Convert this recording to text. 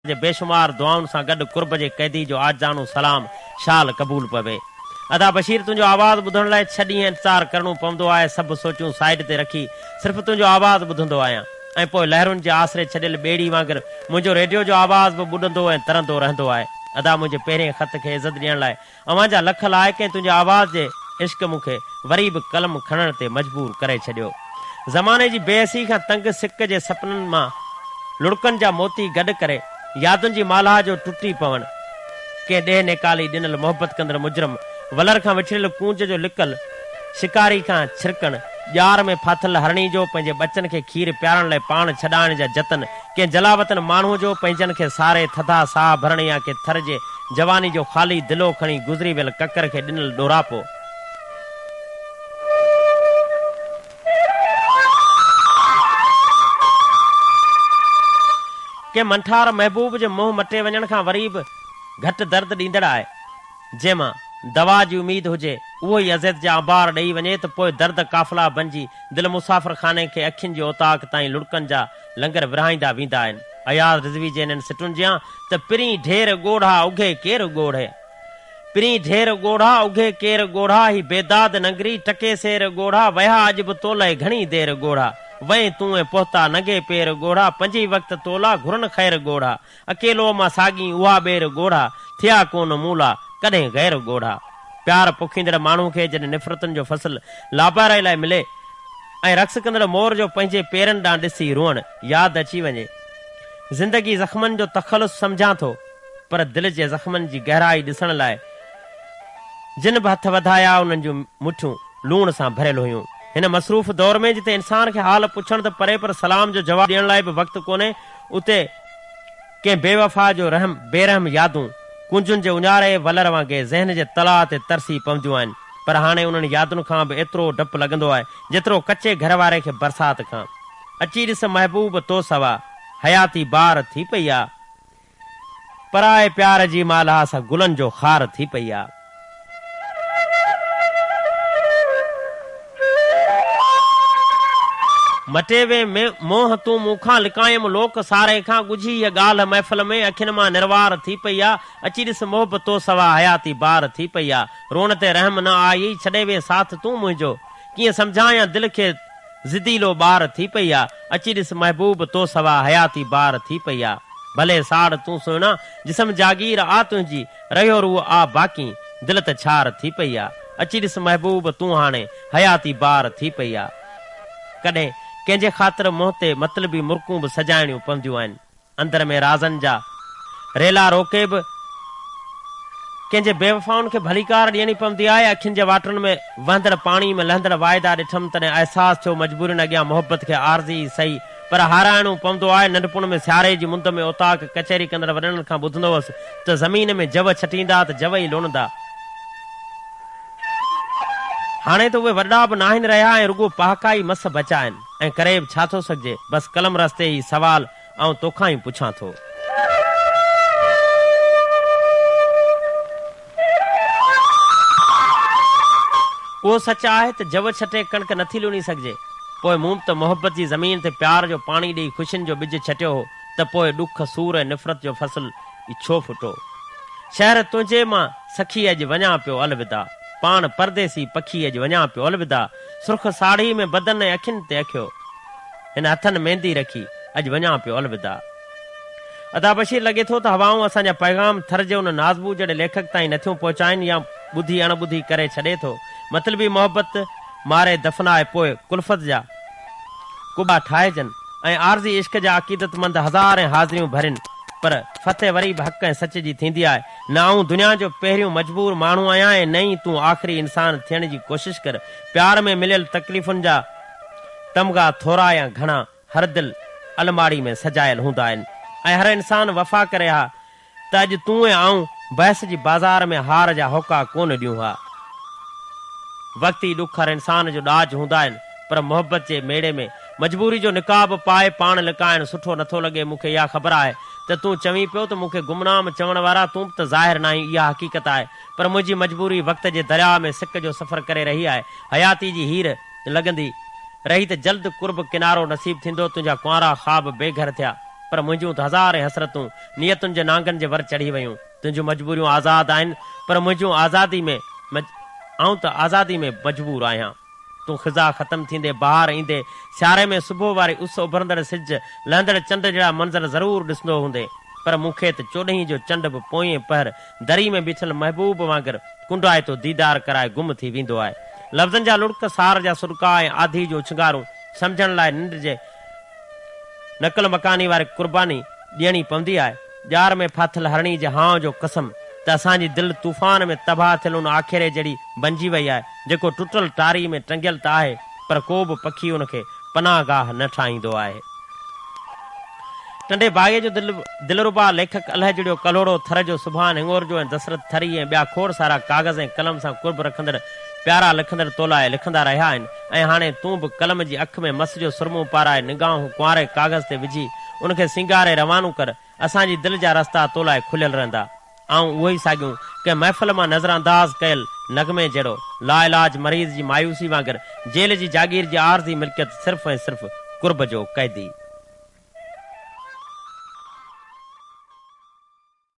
جي بيشمار دعائن سان گڏ قرب جي قيدي جو عاجزاڻو سلام شال قبول پوي. ادا بشير تنهنجو آواز ٻڌڻ لاء ڇهه ڏينهن انتظار ڪرڻو پوندو آهي سڀ سوچون سائيڊ تي رکي صرف تنهنجو آواز ٻڌندو آهيان ۽ پوء لهرن جي آسري ڇڏيل ٻيڙي وانگر منهنجو ريڊيو جو آواز به ٻڏندو ۽ ترندو رهندو آهي ادا منهنجي پهرين خط کي عزت ڏيڻ لاء اوهان جا لک لائق ۽ تنهنجي آواز جي عشق مون کي وري به قلم کڻڻ تي مجبور ڪري ڇڏيو. زماني جي بي حسي کان تنگ سڪ جي سپنن مان لڙڪن جا موتي گڏ ڪري يادن جي مالها جو ٽٽي پوڻ، ڪنهن ڏيهه نيڪالي ڏنل محبت ڪندڙ مجرم ولر کان وڇڙيل ڪونج جو لڪل شڪاري کان ڇرڪڻ، ڄار ۾ ڦاٿل هرڻي جو پنهنجي ٻچن کي کير پيارڻ لاء پاڻ ڇڏائڻ جا جتن، ڪنهن جلاوطن ماڻهوء جو پنهنجن کي ساري ٿڌا ساهه ڀرڻ يا ڪنهن ٿر جي جواني جو خالي دلو کڻي گذري ويل ڪڪر کي ڏنل ڏوراپو. ڪنهن منٺار محبوب جي منهن مٽي وڃڻ کان وري به گهٽ درد ڏيندڙ آهي. جنهن مان دوا جي اميد هجي، اهو ئي اذيت جا انبار ڏئي وڃي ته پوء درد قافلا بنجي دل مسافر خاني کي اکين جي اوطاق تائين لڙڪن جا لنگر ورهائيندا ويندا آهن. اياز رضوي جي انهن سٽن جيان ته پرين ڍير ڳوڙها اگهي ڪير ڳوڙهه پرين ڍير ڳوڙها اگهي ڪير ڳوڙها هي بيداد ننگري ٽڪي سير ڳوڙها ويا اڄ به تولئه گهڻي دير ڳوڙها وئين تون ۽ پهتا ننگي پير ڳوڙها پنجئي وقت تولا گهرن خير ڳوڙها اڪيلو مان ساڳين اها ٻير ڳوڙها، ٿيا ڪونه مون لا ڪڏهن غير ڳوڙها. پيار پوکيندڙ ماڻهو کي جڏهن نفرتن جو فصل لاباري لاء ملي ۽ رقص ڪندڙ مور جو پنهنجي پيرن ڏانهن ڏسي روئڻ ياد اچي وڃي. زندگي زخمن جو تخلص سمجهان ٿو پر دل جي زخمن جي گهرائي ڏسڻ لاء جن به هٿ وڌايا انهن جون مٺيون لوڻ سان ڀريل هيون. هن مصروف دور ۾ جتي انسان کي حال پڇڻ ته پري پر سلام جو جواب ڏيڻ لاء به وقت ڪونهي اتي ڪنهن بي وفا جو رحم بي رحم يادون ڪونجن جي اڃاري ولر وانگي ذهن جي تلاء تي ترسي پونديون آهن پر هاڻي انهن يادن کان به ايترو ڊپ لڳندو آهي جيترو ڪچي گهر واري کي برسات کان. اچي ڏس محبوب تو سوا حياتي بار ٿي پئي آ. پرائي پيار جي مالها سان گلن جو خار ٿي پئي آ. مٽي وين منهن تون مون کان لڪايم لوڪ ساري کان ڳجهي هيء ڳالهه محفل ۾ اکين مان نروار ٿي پئي آ اچي ڏس محب تو سوا حياتي بار ٿي پئي آ روئڻ تي رحم نه آيئي ڇڏي وين ساٿ تون منهنجو ڪيئن سمجهايان دل کي ضديلو ٻار ٿي پئي آ اچي ڏس محبوب تو سوا حياتي بار ٿي پئي آ ڀلي ساڙ تون سهڻا جسم جاگير آ تنهنجي رهيو روح آ باقي دل ته ڇار ٿي پئي آ اچي ڏس محبوب تون هاڻي حياتي بار ٿي پئي آ ڪڏهن ڪنهن جي خاطر منهن تي مطلبي مرڪون به سجائڻيون پونديون آهن اندر ۾ رازن جا ريلا روڪي به ڪنهن جي بيوفائن کي ڀليڪار ڏيڻي پوندي آهي. اکين جي واٽرن ۾ وهندڙ پاڻي ۾ لهندڙ واعدا ڏٺم تڏهن احساس ٿيو مجبورين اڳيان محبت کي عارضي ئي سهي پر هارائڻو پوندو آهي. ننڍپڻ ۾ سياري جي مند ۾ اوطاق ڪچهري ڪندڙ وڏڙن کان ٻڌندو هوس ته زمين ۾ جوء ڇٽيندا ته جوء ئي لڻندا. هاڻي ته اهي وڏڙا به ناهن رهيا ۽ رڳو پهاڪا ئي مس بچا آهن ۽ ڪري به ڇا ٿو سگهجي. بس قلم رستي هي سوال آئون توکان ئي پڇان ٿو. اهو سچ آهي ته جوء ڇٽي ڪڻڪ نٿي لڻي سگهجي. پوء مون به ته محبت جي زمين تي پيار جو پاڻي ڏيئي خوشين جو ٻج ڇٽيو هو ته پوء ڏک، سور ۽ نفرت جو فصل ئي ڇو ڦٽو؟ شهر تنهنجي مان سکي اڄ وڃان پيو الوداع. پاڻ پرديسي پکي اڄ وڃان پيو الوداع. سرخ ساڙهي ۾ بدن ۽ اکين تي اکيو. هن هٿن ميندي رکي اڄ وڃان پيو الوداع. ادا بشير لڳي ٿو ته هوائون اسان جا پيغام ٿر جي ان نازبو جهڙي ليکڪ تائين نٿيون پهچائين يا ٻڌي اڻ ٻڌي ڪري ڇڏي ٿو. مطلبي محبت ماري دفنائي پوء ڪلفت جا قبا ٺاهجن ۽ عارضي عشق جا عقيدتمند هزارين حاضريون ڀرين پر فتح وري به حق ۽ سچ جي ٿيندي آهي. نه آئون دنيا جو پهريون مجبور ماڻهو آهيان ۽ نه ئي تون آخري انسان ٿيڻ جي ڪوشش ڪر. پيار ۾ مليل تڪليفن جا تمغا ٿورا يا گهڻا هر دل الماڙي ۾ سجايل هوندا آهن ۽ هر انسان وفا ڪري ها ته اڄ تون ۽ آئون بحث جي بازار ۾ هار جا هوڪا ڪونه ڏيون ها. وقتي ڏک هر انسان جو ڏاج هوندا آهن پر محبت جي ميڙي ۾ مجبوري جو نقاب پائي پاڻ لڪائڻ سٺو نٿو لڳي مون کي اها خبر آهي ته تون چوين پيو ته مون کي گمنام چوڻ وارا تون به ته ظاهر ناهين اها حقيقت آهي پر منهنجي مجبوري وقت جي درياء ۾ سڪ جو سفر ڪري رهي آهي حياتي جي هير لڳندي رهي ته جلد قرب ڪنارو نصيب ٿيندو تنهنجا ڪنوارا خواب بي گهر ٿيا پر منهنجون ته هزارين حسرتون نيتن جي نانگن جي ور چڙهي ويون. تنهنجون مجبوريون آزاد آهن، پر منهنجون آزادي ۾ آئون ته آزادي ۾ مجبور آهيان. تون خزان ختم ٿيندي بهار ايندي، سياري ۾ صبح واري اس اڀرندڙ سج، لهندڙ چنڊ جهڙا منظر ضرور ڏسندو هوندين، پر مون کي ته چوڏهينء جو چنڊ به پوئين پهر دري ۾ بيٺل محبوب وانگر ڪنڊائتو ديدار ڪرائي گم ٿي ويندو آهي. لفظن جا لڙڪ، سار جا سڏڪا ۽ آڌيء جون اڇنگارون سمجهڻ لاء ننڊ جي نقل مڪاني واري قرباني ڏيڻي پوندي آهي. ڄار ۾ ڦاٿل هرڻي جي هانء جو قسم ته اسان جي دل طوفان ۾ تباهه ٿيل ان آکيري جهڙي بنجي وئي آهي، جيڪو ٽٽل ٽاري ۾ ٽنگيل ته آهي، پر ڪو به پکي ان کي پناهه گاهه نه ٺاهيندو آهي. ٽنڊي باگي جو دل دلربا ليکڪ الهه جڙيو ڪلهوڙو، ٿر جو سبحان هڱورجو ۽ دسرت ٿري ۽ ٻيا کوڙ سارا ڪاغذ ۽ قلم سان قرب رکندڙ پيارا لکندڙ تولاء لکندا رهيا آهن ۽ هاڻي تون به قلم جي اک ۾ مس جو سرمو پارائي نگاهون ڪنواري ڪاغذ تي وجهي ان کي سينگاري روانو ڪر اسان جي دل جا رستا تو لاء کليل رهندا. آئون اهو ئي ساڳيون ڪنهن محفل مان نظرانداز ڪيل نغمي جهڙو لاعلاج مريض جي مايوسي وانگر جيل جي جاگير جي عارضي ملڪيت صرف ۽ صرف قرب جو قيدي.